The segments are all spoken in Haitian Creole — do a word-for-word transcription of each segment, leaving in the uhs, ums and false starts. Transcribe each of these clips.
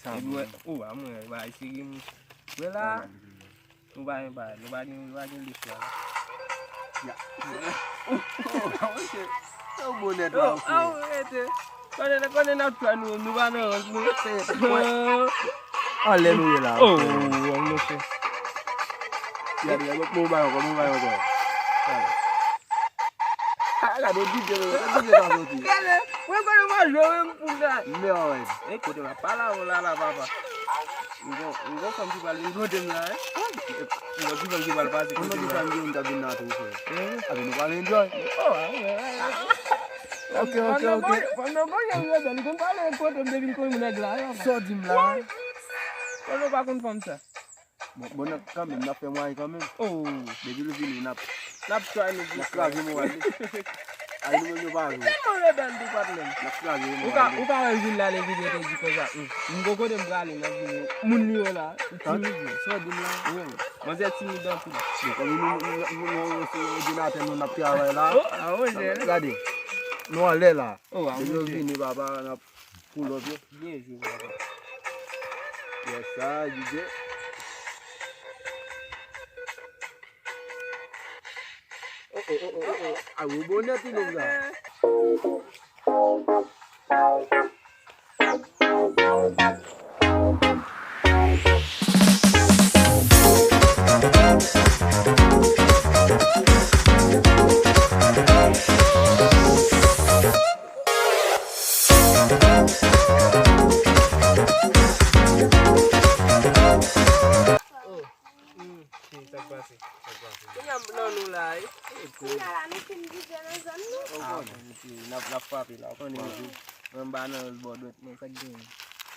Epi wè, oh, a mwen, bagay serye, mwen. Wè la, nou pa gen bagay, nou pa gen, nou pa gen lespwa la. Ya. Oh, oh, mwen se, se yon bonèt la, oh, ok. Ah, mwen rete. Konnen, konnen n ap twa nou, nou pa nan rans, nou rete. Anlè nou ye la, oh, ok. Mwen se. Gade, gade, mwen ba yo ankò, mwen ba yo ankò. Gade. Ah, gade, DJ, DJ sa soti. Gade, mwen konnen mwen jwe, mwen pou sa. Men, wè. E kote m ap pale avè w la, la, papa. M gon, m gon fanm ki pral vin kote m la, wi. M gon ti fanm ki pral pase kote m la. Mwen di fanm ki vin nan tou, frè. Epi nou pral enjoy. Oh, ah, wè, wè, wè. Ok, ok, ok. Fanm nan bon, fanm nan bon, jan rebèl, li konn pale kote m depi l konn nèg la, wi. Sa w di m la? Fanm nan pa konn fanm sa. Bon, bon, n ap kanmenm, n ap fè mwayen kanmenm. Oh. Depi l vini, n ap, n ap try nou pou n ap kraze moral li. Ay, nou menm nou pa jwe. Li tèlman rebèl tou, patnè m. N ap kraze moral li. Ou ka, ou ka wè l vin la, lè videyo te di konsa. Hmm. M gon kote m prale, m ap vini. Moun li yo la, li timid, wi. Sa w di m la? Wi. Manzè timid anpil. Bon, kòm nou, nou, nou, nou, nou, se òdinatè nou, n ap travay la. Oh, ah, wi, jè. Gade. Nou anlè la. Oh, ah, wi, jè. Depi yo vini, papa, n ap Pull up yo. Byen jwe, bravo. Yes, sa, DJ. Oh, oh, oh, oh, oh, oh. A, ou bonèt, ti nèg la. Oh, hmm, hmm, sa k pase? Sa k pase? Kounye a m nan nou la, wi. Kounye a la, nou fin DJ nan zòn nou. Ah, bon, ok, n ap, n ap frape la, ou konnen. Mwen m pa nan bò dwèt mwen, sa k genyen?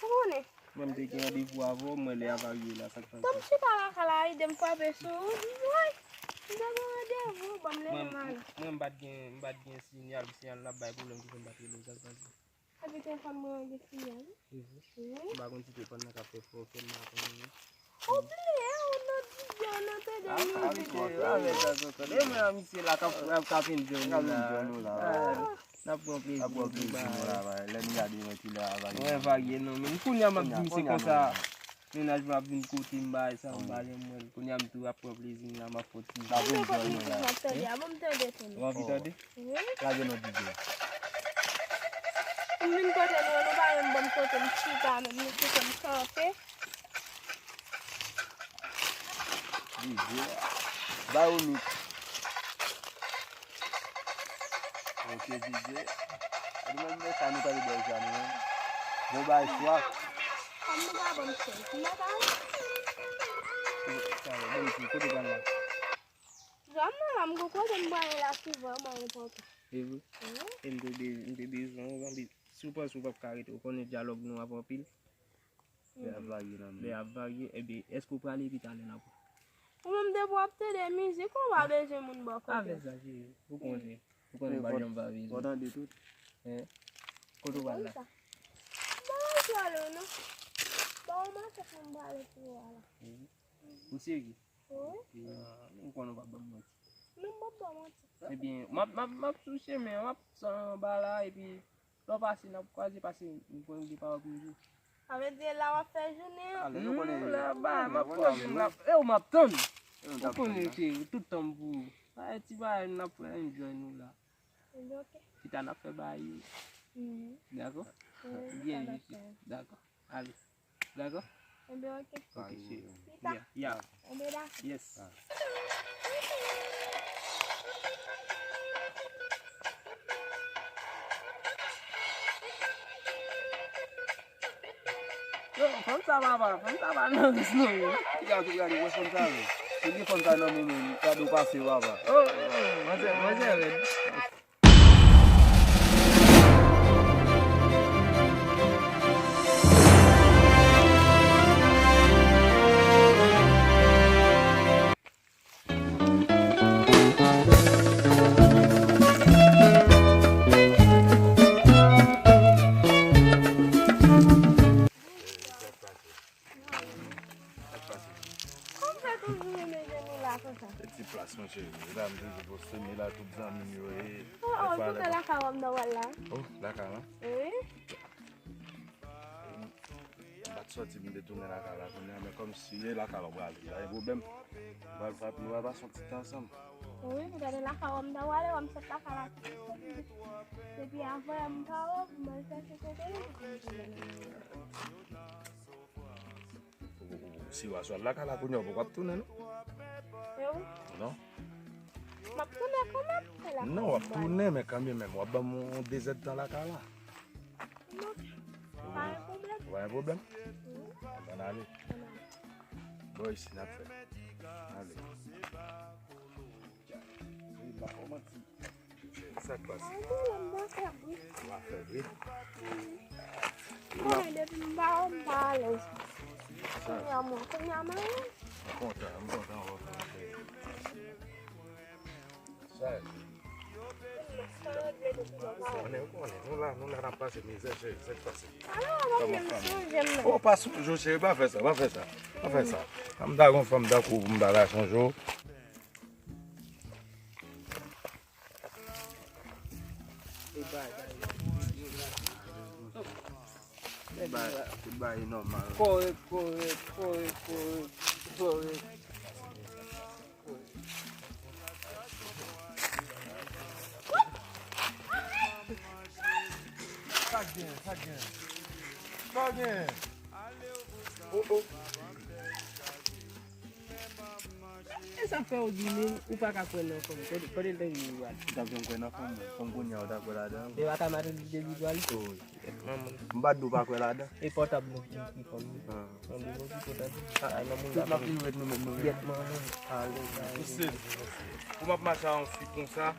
Ou konnen? Mwen m te gen randevou avè w, mwen lè a varye la, sa k pase? Tann chita lakay la, ede m frape sou ou. Woy! M te gen randevou, ban m leve m ale. Mwen, mwen m pa t gen, m pa t gen siyal, siyal la bay pwoblèm ki fè m pa t rele w, sa k pase? Epi telefòn mwen an gen siyal. Mhm. Wi. M pa konn si telefòn nan k ap fè fò, fè m pa konnen. Ou bliye, ou nan DJ, ou nan tande mizik. Ah, sa, sa, sa, sa. E mwen a misye la k ap, k ap enjoy nou la. K ap enjoy nou la. Ah, n ap pran plezi nou la, lè nou gade yon ti lè a varye. Mwen varye non, men kounye a m ap di misye konsa. Mennaj mwen ap vin kote m, bagay sa, m pa janm wè l. Kounye a m tou ap pran plezi m la, m ap fè ti jan. Mwen konn mizik m ap tande a, ban m tande tou non. Ou anvi tande? Wi. Lage non DJ. M vin kote nou, nou pa menm ban m kote m chita, menm nou kote m kanpe. DJ, ba yo mik. Ok, DJ. Epi menm men sa nou tande bò sa nou menm. Bon bay swa. Kòm nou pa ban m chèz, m pa ka. Sa yo, bon ti kote pral la. Zòn nan la, m gon kote m prale la souvan, mwen enpòtan. E vre? Wi. E m te be-, m te bezwen ou anpil. Si w panse ou p ap ka rete, ou konnen dyalòg nou ap anpil. Lè ap varye nan men. Lè ap varye, ebyen, èske w prale epi talè n ap wè? Ou menm depi w ap tande mizik, ou pa bezwen moun bò kote w. Avèk sa, cheri. Ou konnen. Ou konnen m pa janm pa bezwen. Ou tande tout. Hein? Kote w pral la? M pa pral pale non. Ba w mache pou m prale pou w la. Mhm. Ou serye? Wi. Ah, ou konnen w p ap ban m manti. Non, m p ap ba w manti. Ebyen, m ap, m ap, m ap sou chemen an, m ap san anba la, epi lè w pase, n ap kwaze, pase m pran de pawòl pou m di w. Sa vle di la w ap fè jounen an? Alè, nou konnen. Hmm, la, ba, m ap poze m la. E w m ap tann. Ou konnen, cheri, tout tan m pou ou. Ay, ti bagay, n ap fè enjoy nou la. Ebyen, ok. Chita, n ap fè bagay yo. Mhm. Dakò? Wi, byen jis. Dakò. Ale. Dakò? Ebyen, ok. Ok, cheri. Pita. Yeah, yeah. Ebyen, dakò. Yes. Yo, fanm sa papa, fanm sa pa nan ris non, yo. Gade, gade, wè fanm sa, yo. Se gen fanm sa nan men, men, gade w pase, papa. Oh, oh, manzè, manzè rèd. Sa k pase? Kòm fè toujou renmen jwenn ou la konsa? Se ti plas, monchè. E la, m toujou poste, men la, tout zanmi m yo ye. Oh, oh, tout lakay w ap nan wòl la? Oh, lakay la? Wi. M bat Sòti m te tounen lakay la kounye a, men kòmsi e lakay la w prale, pa gen pwoblèm. Nou pral, nou pral pase yon ti tan ansanm. Wi, m gade lakay w, m ta prale, w m sot lakay la. Depi avan m pa wè w, m al chèche kote li. Si w a sot lakay la kounye a, w poko ap tounen, non? E wi. Non. M ap tounen kanmenm. Non, w ap tounen, men kanmenm, w ap ban m yon de zèdtan lakay la. Non. Pa gen pwoblèm. Pa gen pwoblèm? Ann ale. Bon, isi n ap fè. Ale. Wi, m pa fè w manti. Sa k pase? Ou a fè vre. Konnen depi m ba w, m pa alèz. Kounye a mwen, kounye a mwen. M kontan, m kontan wè w fè. Sa. Konnen, konnen, nou la, nou la n ap pase mizè, cheri, sa k pase? Oh, pa sonje w, cheri, pa fè sa, pa fè sa, pa fè sa. An m ta gon fanm tankou w pou m ta la sonje w. Tout bagay, tout bagay nòmal. Kòrèk, kòrèk, kòrèk, kòrèk, kòrèk. Sa gen, sa gen. Sa gen. Oh, oh. E sa fè w di menm ou pa ka kwè nan fanm? Kote, kote l te rive pral? Ou t ap janm kwè nan fanm? Fanm kounye a ou ta kwè ladan l? E pa ka maten li te di pral? Oh, shit, manman. M pa t di w pa kwè ladan. E pòtab nou ki, ki fanm li. Ah. Nan devan ki pòtab li. Ah, nan moun la. Tout n ap vin ret nou menm nou menm. Gyèt manman. Alèz, alèz. Mesye, pou m ap mache a yon fi konsa,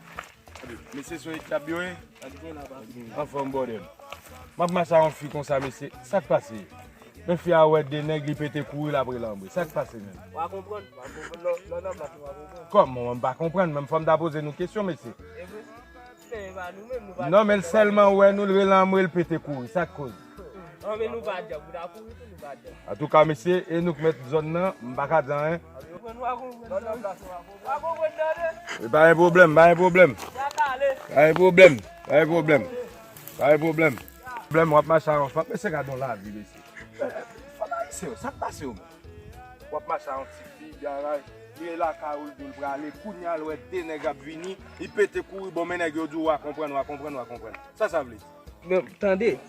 mesye, se yon etab yo ye. Anfòm, bòdèm. M ap mache a yon fi konsa, mesye. Sa k pase? Men fi a wè de nèg, li pete kouri, l ap rele anmwe. Sa k pase menm? W a konprann, w a konprann. Lò, lò nan plas ou, w a konprann. Kòman w pa konprann? Menm fò m ta poze nou kesyon, mesye. E vre. Men e pa nou menm, nou pa. Non, men l sèlman wè nou, l rele anmwe, l pete kouri. Sa k koz? Non, men nou pa djanm, nou ta kouri tou, nou pa djanm. Antouka, mesye, e nou k mèt zòn nan, m pa ka di anyen. W a konprann, w a konprann. Lò nan plas ou, w a konprann. W a konprann, tande? E pa gen pwoblèm, pa gen pwoblèm. Pa gen pwoblèm, pa gen pwoblèm. Pa gen pwoblèm. Pwoblèm, w ap mache a yon fanm. Mesye, gade yon lavi, mesye. Fanm ayisyen yo, sa k pase yo menm? W ap mache a yon ti fi, garay, li lakay ou, li di w l prale, kounye a l wè de nèg ap vini, li pete kouri, bon, men nèg yo di w, w a konprann, w a konprann, w a konprann. Sa sa vle di? Men, tande,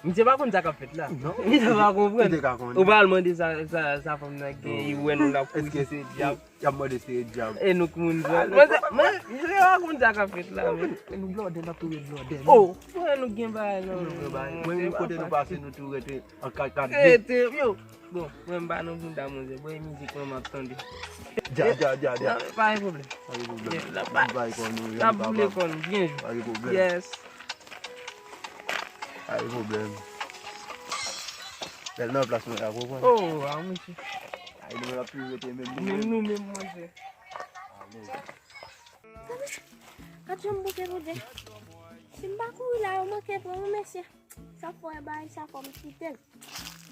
misye pa konn sa k ap fèt la. Non. Misye pa konprann. Ou pral mande sa, sa, sa fanm nan gen, li wè nou l ap kouri, se dyab. Y ap mande se dyab. E nou k moun zòn. Mwen, mwen, mwen, mwen rakonte sa k ap fèt la, men. Men nou blòdè, n ap tou ret blòdè, non? Oh, mwen, nou gen bagay, non. Nou gen bagay. Mwen, menm kote nou pase, nou tou rete an kat kat. Rete, yo. Bon, mwen, m pa nan bounda, manzè. Bon, e mizik mwen, m ap tande. Dja, dja, dja, dja. Pa gen pwoblèm. Pa gen pwoblèm. N ap bay kò nou, n ap boule kò nou, byen jwe. Pa gen pwoblèm. Yes. Pa gen pwoblèm. Lè l nan plas mwen, a konprann. Oh, a, mesye. Ay, nou menm ap toujou rete menm nou menm. Menm nou menm, monchè. Gad jan m bouke, Bondye. Si m pa kouri la, yo manke pran m, mesye. Sa fò e bay, sa fò m kite l.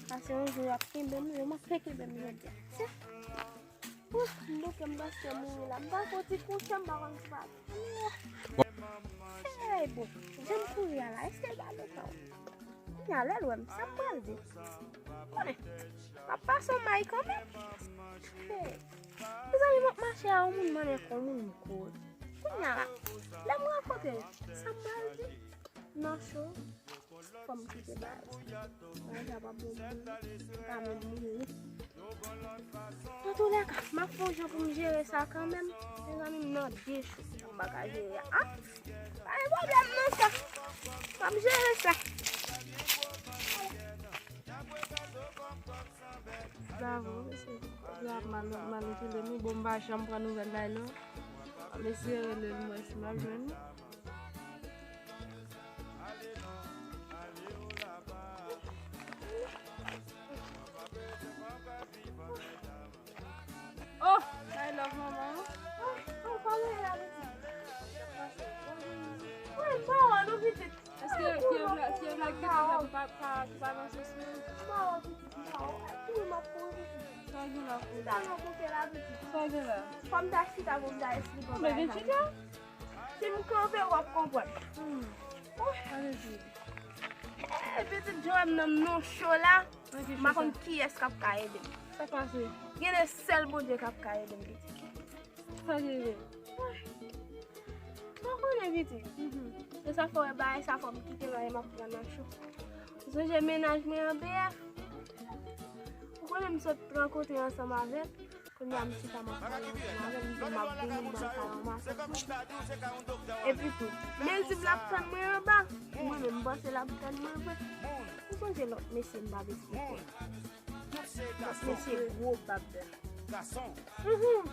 Pase yon jou, y ap kenbe m, yo manke kenbe m jodi a. Se Ouf, m bouke, m prèske mouri la. M pa fè ti kouche, m pa konn si pa. Ey, bon, jan m kouri a la, èske l pa gentan wè? Kounye a, lè l wè m, sa m pral di? Konnen, m ap pase yon may kanmenm. Hey, mezanmi, m ap mache a yon moun, m annik yon moun m kouri. Kounye a la, lè m rankontre l, sa m pral di? Nan cho, fò m kite baz. Baz la p ap bon pou li. M ka menm mouri. Antoulèka, m ap fè yon jan pou m jere sa kanmenm. Mezanmi, m nan de cho. M pa ka jere a. Ah! Pa gen pwoblèm nan sa. M ap jere sa. Bravo, mesye. Bravo, mal, mal, mal, mal, mal, bon, m pa janm pran nouvèl la, non. M ap eseye rele l, m wè si m ap jwenn li. Oh, I love mama. Oh, oh, pa rele la pitit. Mwen, pa wè nou pitit. Èske kèv la, kèv la gentan pa, pa, pa, pa panse sou ou? Pa wè pitit, pa wè. Tou m ap kouri pitit. Sa gen la kouri? Sa nan kote la pitit? Sa gen la? Fò m ta chita pou m ta esplike w bagay sa. Men vin chita. Si m kanpe, w ap konprann. Hmm. Ale di. Pitit, jan w wè m nan non cho la, m pa konn kiyès k ap ka ede m. Sa pase? Gen de sèl Bondye k ap ka ede m, pitit. Sa ki rive? Mwen konnen, pitit. Se sa fè w wè bagay sa fò m kite l, m ap pran nan cho. Ou sonje mennaj mwen an B F? Ou konnen m sot rankontre ansanm avè l. Kounye a m chita m ap pale ansanm avè l, m di m ap vini, m pral ka ranmase l pou li. Epi tou, men l di m l ap tann mwen anba. Mwen menm, m panse l ap tann mwen vre. Ou sonje lòt mesye m t ap esplike w? Lòt mesye gwo bab. Mhm.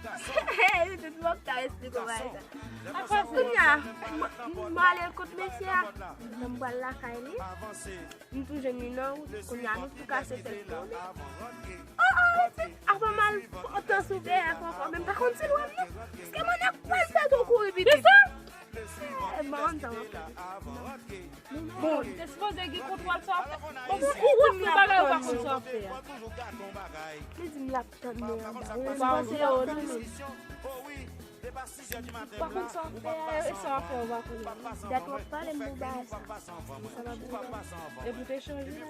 Hey, se tout m ap ka esplike w bagay sa. Kounye a, m, m ale kot mesye a. Lè m pral lakay li, m tou jwenn li nan wout. Kounye a, nou tou kase tèt nou. Oh, oh, se, avan m al pran tan sou B F ankò, men m pa konn si l wè m non. Paske mwen nèk pral fè tou kouri pitit. Kisa? Eh, m pa konn sa w ap fè. Bon, ou te sipoze gen kontwòl sa w ap fè. Bon, ou, ou, ou fè bagay ou pa konn sa w ap fè a. Li di m l ap tann mwen anba. Ou pa konn sa w ap tann. Ou pa konn sa w ap fè a, e sa w ap fè ou pa konnen. Dat w ap pale m pou bagay sa. Sa pa pou ou. Epi w te chanje non.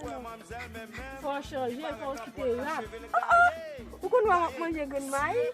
Fò w chanje, fò w kite rap. Oh, oh! Ou konn wè m ap manje grenn mayi?